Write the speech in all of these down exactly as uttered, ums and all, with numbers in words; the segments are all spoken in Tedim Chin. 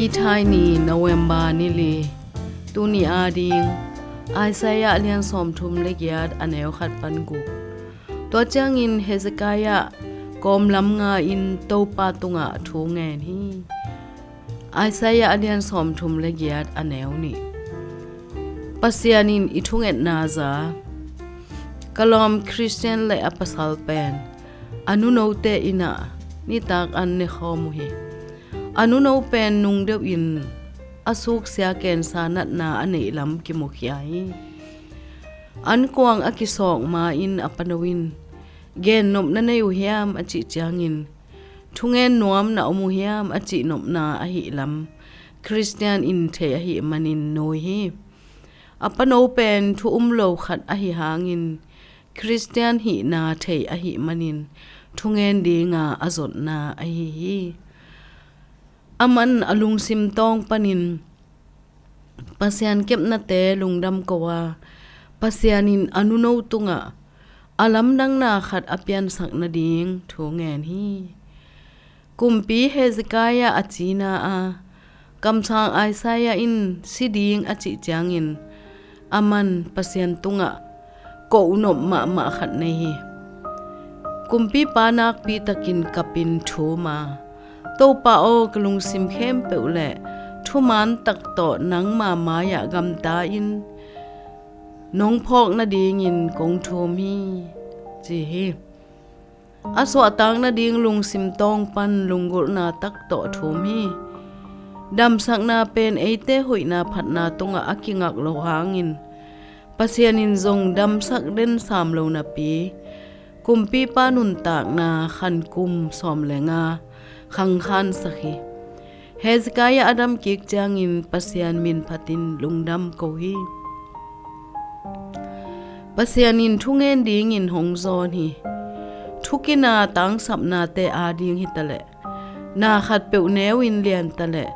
Ni thai ni, November ni li, tuni ading Isaiah a lian sawmthum le giat, a neu khat pan guk. Tua ciangin Hezekiah kawmlam nga-in Topa tungah thu ngen hi. Isaiah a lian sawmthum le giat, a neu nih. Pasian in i thungetna za. Ka lawm Khristian le a pasal pen a nunote inn ah nitak an ne khawm uh hi. A nuno pen nung deuhin a suksia kensa natna a neih lam kimukhia hi. Ankuang a kisawk ma-in a pano in, "Gennop na nei uh hiam?" a cih ciangin, "Thungen nuam na om uh hiam?" a cihnopna ahih lam Khristian in thei ahih manin nui hi. A pano pen thu um lo khat ahi hangin Khristian hihna thei ahih manin thungen dinga a zotna ahi hi. Aman a lungsim tawng panin Pasian kepnate lungdam ko a, Pasian in a nuno tungah a lamdangna khat a piansak nading thu ngen hi. Kumpi Hezekiah a cina a, kamsang Isaiah in si ding a cih ciangin, aman Pasian tungah kohnop mahmah khat nei hi. Kumpipa nakpi takin kapin thum a, "Topa aw, ka lungsim khempeuh le thuman tak tawh nangma mai-ah gamta-in nong phawk nadingin kong thum hi," ci hi. A suahtak nading lungsim tawng pan lunggulhna tak tawh thum hi. Damsakna pen eite hoihna phatna tungah a kingak lo hangin Pasian in zong damsak den sam lo napi, kumpipa nuntakna khankum sawm le nga khangkhansak hi. Hezekiah a dam kik ciangin Pasian min phatin lungdam ko hi. Pasian in thungen dingin hong zawn hi. Thukina tangsapnate ading hitaleh, na khatpeuh neu-in liantaleh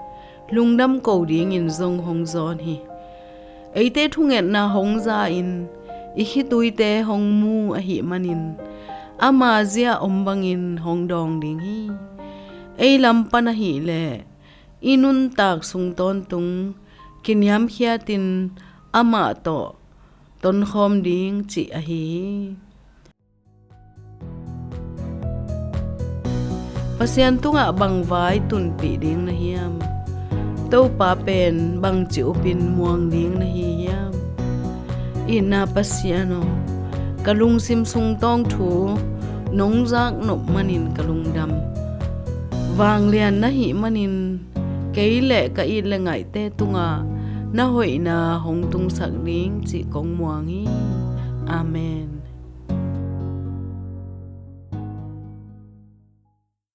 lungdam ko dingin zong hong zawn hi. Eite thungetna hong za-in i khituite hong mu ahih manin, ama zia om bangin hong dawng ding hi. Ei lam pan ahih leh i nuntak sung tawntung kiniamkhiatin amah tawh tonkhawm ding cih ahi hi. Pasian tungah bang vai tunpih ding na hiam? Topa pen bangci upin muang ding na hi hiam? Itna Pasian aw, ka lungsim sungtawng thu nong zaknop manin ka lungdam. Vanglian na hih manin kei le ka it le ngaihte tungah na hoihna hong tungsak ding cih kong muang hi. Amen.